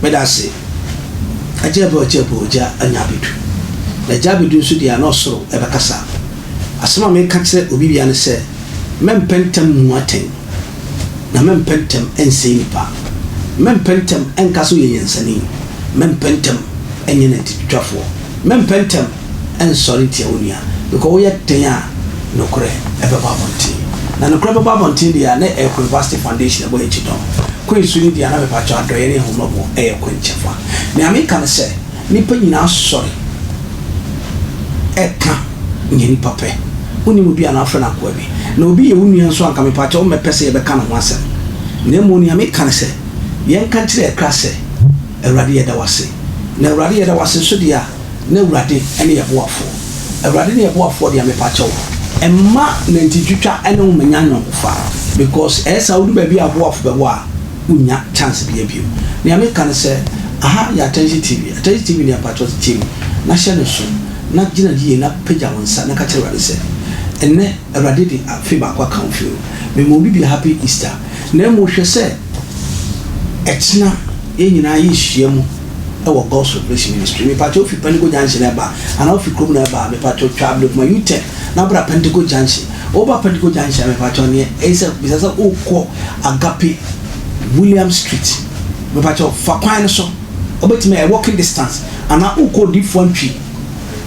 Meda ase. Agya bɛ ɔgya bɛ ɔgya anya abedu. Na agya abedu nso deɛ a na ɔsoro ɛbɛkasa. Asɛm a meka kyerɛ obi bia ne sɛ, mɛmpɛ ntɛm mmu atɛn, na mɛmpɛ ntɛm nsɛe nipa. Mɛmpɛ ntɛm nka sɛ woyɛ nyansani. Mɛmpɛ ntɛm nyɛ nantitwitwafoɔ. Mɛmpɛ ntɛm nsɔre ntia wo nua. Because woyɛ den a, nokorɛ ɛbɛbɔ abɔnten. Na nokorɛ bɛbɔ abɔnten deɛ a, na ɛyɛ Queen Foundation ɛbɔ yɛn akyi dɔm. Queen so ne deɛ a, na mepakyɛw adɔeɛ ne ahummɔbɔ ɛyɛ Queen kyɛfa. Nea meka ne sɛ, nnipa nyinaa sɔre ɛka nea nipa pɛ. Wonim obi anaa wofrɛ no akoa bi. Na obi yɛ wo nua nso a, anka mepakyɛw wommɛpɛ sɛ yɛbɛka ne ho asɛm. Na mmom nea meka ne sɛ, yɛnka nkyerɛ yɛn kra sɛ, Awurade yɛda wo ase. Na Awurade yɛda wo ase nso deɛ a, na Awurade ne yɛn boafoɔ. Awurade ne yɛn boafoɔ deɛ mepakyɛw, mma nantintwitwa ne wo mmɛnya ayɔnkofa because ɛyɛ saa wodu baabi a boafo bɛwɔ a, wonnya chance bia bio. Nea meka ne sɛ, aha yɛ Attention TV. Attention TV deɛ mpakyɛw tie mu na hyɛ no so na gyina yie na pagya wo nsa na ka kyerɛ Awurade sɛ, ɛnnɛ Awurade de afe baako aka wo fie o. Mema obi bia Happy Easter. Na mmom hwɛ sɛ ɛkyena yɛn nyinaa yɛhyia mu wɔ God's Revelation Ministry. Mepakyɛ wofi Pentecost Junction ɛba anaa wofi kurom na ɛba a, mepakyɛ twa Ablekuma U-turn na bra Pentecost Junction. Woba Pentecost Junction a, mepakyɛ neɛ ɛyɛ sɛ bisa sɛ wokɔ Agape William Street. Mepakyɛ fa kwan no so, wobɛtumi ayɛ walking distance anaa wokɔ Odiyifoɔ Antwi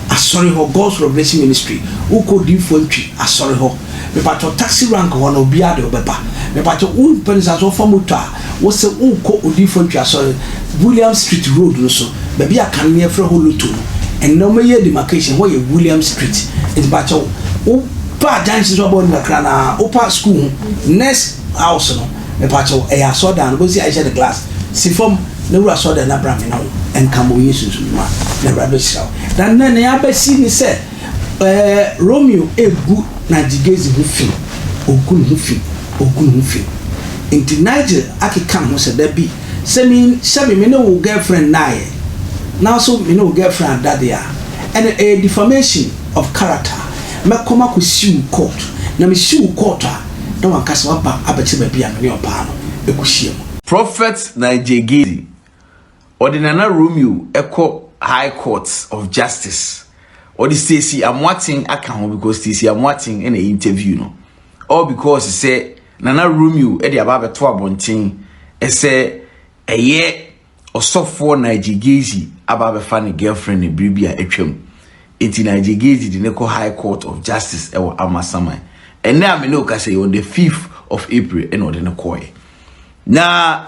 Asɔre hɔ, God's Revelation Ministry. Wokɔ Odiyifoɔ Antwi Asɔre hɔ. Mepakyɛw taxi rank hɔ no obiara de wo bɛba. Mepakyɛw wo mpɛ no saa nso wofa motor a wose wokɔ Odiyifo Ntwi Asɔre William Street road no so baabi a kan no yɛfrɛ hɔ Lotto no ɛnnɛ wɔayi demarcation hɔ yɛ William Street nti mepakyɛw wo pa junction so abɔ anim kakra na wopa school ho next house no mepakyɛw ɛyɛ asɔredan no bosi a yɛhyɛ no glass si fam na wura asɔredan na bra me ne wo nka ma ɔnyɛ sunsum nnwuma na Awurade bɛhyira wo na nnɛ nea abɛsi ne sɛ Ɛɛ Romeo egu Nigel ho fi, ogu ne ho fi, ogu ne ho fi. Nti Nigel akeka ne ho sɛ, Dabi, sɛ me sɛbe me ne wo girlfriend nnaeɛ, na wo nso me ne wo girlfriend ada deɛ a, ɛne ɛyɛ defamation of character. Mɛkɔ makɔ sue wo court, na me sue wo court a, na wankasa waba abɛkyerɛ baabi a me ne ɔbaa no kɔhyia mu. Prophet Nigel Gaisie, Ɔde Nana Romeo kɔ High Court of Justice. Ɔde Stacey Amoateng aka ho because Stacey Amoateng na interview no. All because sɛ Nana Romeo de aba abɛto abɔnten sɛ ɛyɛ ɔsɔfoɔ Nigel Gaisie aba abɛfa ne girlfriend ne bere bi a atwam. Enti Nigel Gaisie de ne kɔ High Court of Justice ɛwɔ Amasaman. Ɛnɛ a me ne wo kasa yi on the 5th of April ɛna ɔde ne kɔɛ. Na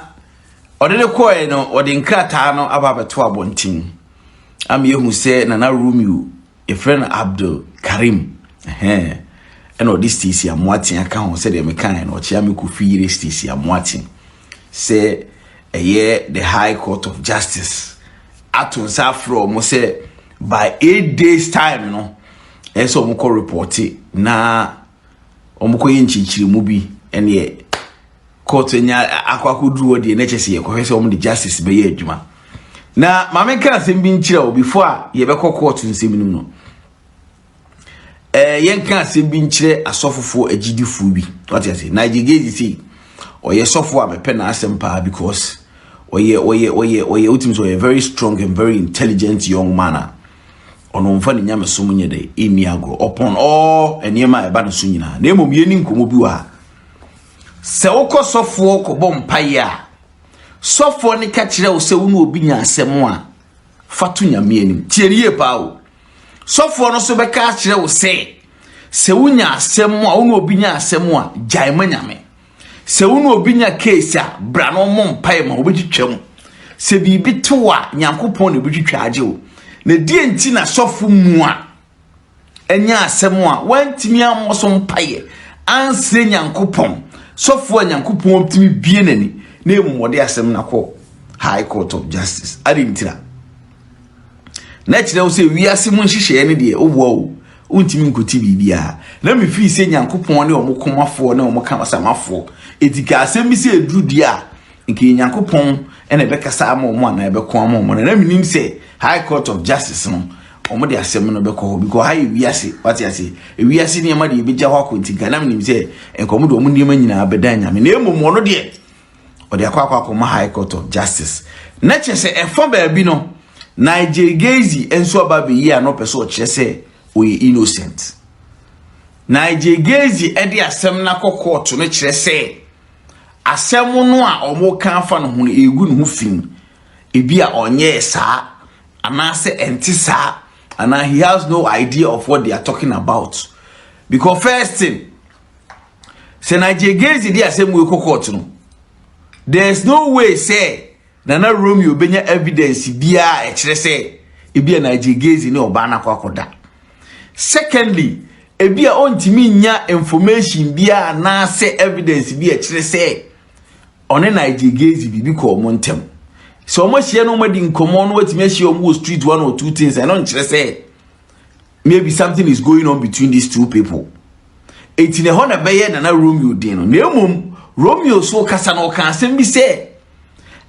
Ɔde no kɔe no, ɔde nkrataa no aba abɛto abɔnten ama yɛhu sɛ Nana Romeo, yɛfrɛ no Abdul Karim, ɛhɛn, ɛna ɔde Stacy Amoaten aka ho sɛdeɛ mekaeɛ no, ɔkyea me Kofi yere Stacy Amoaten sɛ ɛyɛ the High Court of Justice ato nsa afrɛ wɔn sɛ by 8 days time no ɛsɛ sɛ wɔn kɔ report na wɔn kɔ yɛ nkyerɛkyerɛmu bi ɛneɛ court nya akɔ akɔduru hɔ deɛ na kyɛ sɛ yɛkɔhwɛ sɛ wɔn de justice bɛyɛ adwuma. Na maame nka asɛm bi nkyerɛ wo before a yɛbɛkɔ court nsɛm no mu no. Yɛnka asɛm bi nkyerɛ asɔfofoɔ agyidifoɔ bi. Wate ase? Nigel Gaisie sei ɔyɛ sɔfo a mepɛ n'asɛm paa because ɔyɛ wotumi sɛ ɔyɛ very strong and very intelligent young man a ɔno mfa ne nyamesom nyɛ dɛ ɛnni agorɔ upon all nneɛma a ɛba ne so nyinaa. Na mmom yɛni nkɔmmɔ bi wɔ ha sɛ wokɔ sɔfoɔ kɔbɔ mpaeɛ a, sɔfoɔ ne ka kyerɛ wo sɛ wo ne obi nya asɛm a, fa to Nyame anim. Tie ne yie paa o. Sɔfoɔ no so bɛka akyerɛ wo sɛ sɛ wonya asɛm a, wo ne obi nya asɛm a, gyae ma Nyame. Sɛ wo ne obi nya case a, bra na ɔmmɔ mpaeɛ ma wobɛtwitwa mu. Sɛ biribi to a, Nyankopɔn na ɛbɛtwitwa agye wo. Na deɛ nti na sɔfo mu a ɛnyɛ asɛm a wantumi ammɔ so mpaeɛ ansrɛ Nyankopɔn, sɔfo a Nyankopɔn tumi bie n'ani, na mmom ɔde asɛm no akɔ High Court of Justice ade ntira na kyerɛ wo sɛ wiase mu nhyehyɛeɛ no deɛ woboa o, wontumi nkɔti biribiara. Na mefii sɛ Nyankopɔn ne ɔmo komafoɔ ne ɔmo kamasamafoɔ ɛti ka asɛm bi sɛ ɛduru deɛ a nka yɛ Nyankopɔn ɛna ɛbɛkasa ama ɔmo anaa ɛbɛko ama ɔmo. Na menim sɛ High Court of Justice no ɔmo de asɛm no bɛkɔ hɔ because ha yɛ wiase. Wate ase? Wiase nneɛma deɛ ebɛgya hɔ akɔ nti nka na menim sɛ nka ɔmo de ɔmo nneɛma nyinaa bɛdan Nyame. Na mmom ɔno deɛ ɔde akɔ akɔma High Court of Justice. Na kyerɛ sɛ ɛfa baabi no, Nigel Gaisie nso aba abɛyi a na ɔpɛ sɛ ɔkyerɛ sɛ ɔyɛ innocent. Nigel Gaisie de asɛm no akɔ kɔɔto no kyerɛ sɛ asɛm no a wɔka afa no ho no ɛregu ne ho fi. Ebi a ɔnyɛɛ saa anaasɛ ɛnte saa anaa he has no idea of what they are talking about. Because first thing, sɛ Nigel Gaisie de asɛm wei kɔ court no, there is no way sɛ Nana Romeo benya evidence biara ɛkyerɛ sɛ ebi a Nigel Gaisie ne ɔbaa no akɔ akɔda. Secondly, ebi a ɔntumi nya information biara anaasɛ evidence bi a ɛkyerɛ sɛ ɔne Nigel Gaisie biribi kɔ ɔmo ntɛm. Sɛ ɔmo ahyia no, ɔmo adi nkɔmɔ no, watumi ahyia ɔmo wɔ street, one or two things, ɛno nkyerɛ sɛ maybe something is going on between these two people. Eti na ɛhɔ na ɛbɛyɛ Nana Romeo din no. Na emom Romeo so kasa na ɔka asɛm bi sɛ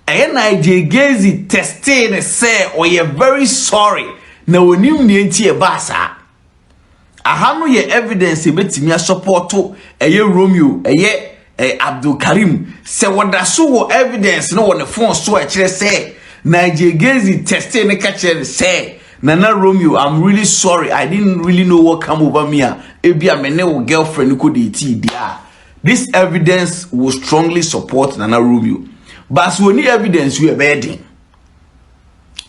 ɛyɛ Nigel Gaisie textee ne sɛ ɔyɛ very sorry na onim nea nti ɛbaa saa. Aha no yɛ evidence ebetumi asupport ɛyɛ Romeo, ɛyɛ Abdul Karim, sɛ wɔda so wɔ evidence no wɔ ne phone so a ɛkyerɛ sɛ Nigel Gaisie textee ne ka kyerɛ ne sɛ, "Nana Romeo, I'm really sorry, I didn't really know what come over me," a ebi a me ne wo girlfriend ko de tii di a, this evidence will strongly support Nana Romeo. But so oni evidence wey ɛbɛyɛ den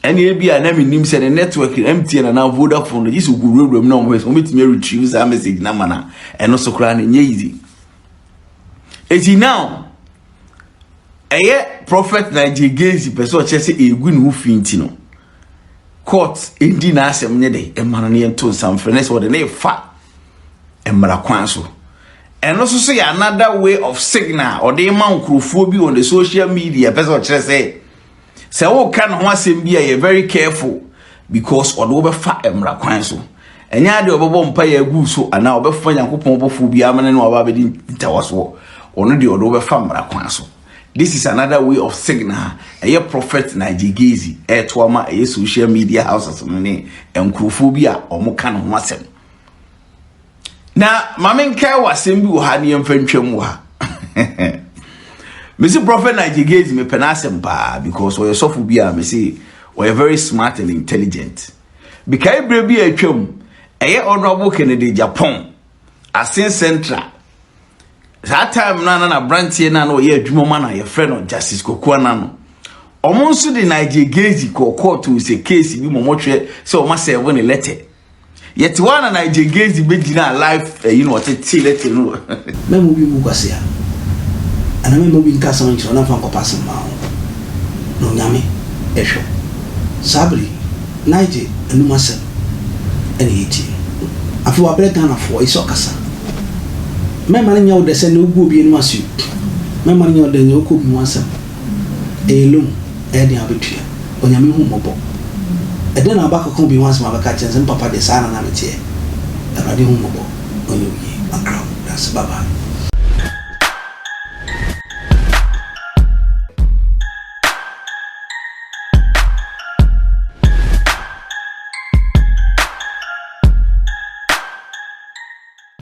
ɛne ebi a na mi nim sɛ ne network MTN anaa Vodafone no gye sɛ ogu wurawura mu na wɔn wɔn betumi retrieve saa message na ma na ɛno so koraa na nyɛ easy. Eti now ɛyɛ Prophet Nigel Gaisie pɛ sɛ ɔkyerɛ sɛ egu ne ho fi nti no court edi n'asɛm nye de ɛma no ne yɛn to nsamfrɛ ne sɛ ɔde ne fa mmara kwan so. Ɛno nso so yɛ another way of signal ɔde ma nkurɔfoɔ bi on the social media, pɛ sɛ ɔkyerɛ sɛ sɛ wɔka ne ho asɛm bi a, yɛ very careful because ɔde wɔbɛfa mmara kwan so. Ɛnyɛ adeɛ ɔbɛbɔ mpa yɛ agu so anaa ɔbɛfa Nyankopɔn bɔfoɔ bi ama ne no ɔba abɛdi ntawasoɔ. Ɔno deɛ, ɔde wɔbɛfa mmara kwan so. This is another way of signal ɛyɛ Prophet Nigel Gaisie ɛɛto ama ɛyɛ social media houses no ne nkurɔfoɔ bi a wɔn ka ne ho asɛm. Na maame nkae wɔ asɛm bi wɔ ha ne yɛmfa ntwam wɔ ha. Mesi Prophet Nigel Gaisie, mepɛ n'asɛm paa because ɔyɛ sɔfo bi a mesi ɔyɛ very smart and intelligent. Bikae berɛ bi a atwam, ɛyɛ Honourable Kennedy Agyapong, Assin Central, saa time no na n'aberanteɛ no a na ɔyɛ adwuma ma no a yɛfrɛ no Justice Kokoa no, ɔmo nso de Nigel Gaisie kɔ court sɛ case bi ma ɔmɔhwɛ sɛ ɔmo aserve ne letter. Yɛte hɔ a na Nigel Gaisie bɛgyina live ɛyi na ɔtete letter no. Mɛma obi mu kwasea anaa mɛma obi nka asɛm nkyerɛ wo na mfa nkɔpa asɛm ma wo na Onyame ɛhwɛ wo. Saa bere yi, Nigel anum asɛm ɛna yɛtie. Afei wabrɛ Ghanafoɔ ɛsɛ ɔkasa. Mɛma no nyɛ wo dɛ sɛ ne wogu obi anim ase o. Mɛma no nyɛ wo dɛ nyɛ wokɔ obi ho asɛm. Ɛyɛ loan, ɛyɛ den a wobɛtua. Onyame hu mmɔbɔ. Ɛdɛn na wobɛkɔka obi ho asɛm a wobɛka kyerɛ no sɛ me papa deɛ saa na na meteɛ. Awurade hu mmɔbɔ na ɔnyɛ wo yie. Makra wo. Dase. Bye bye.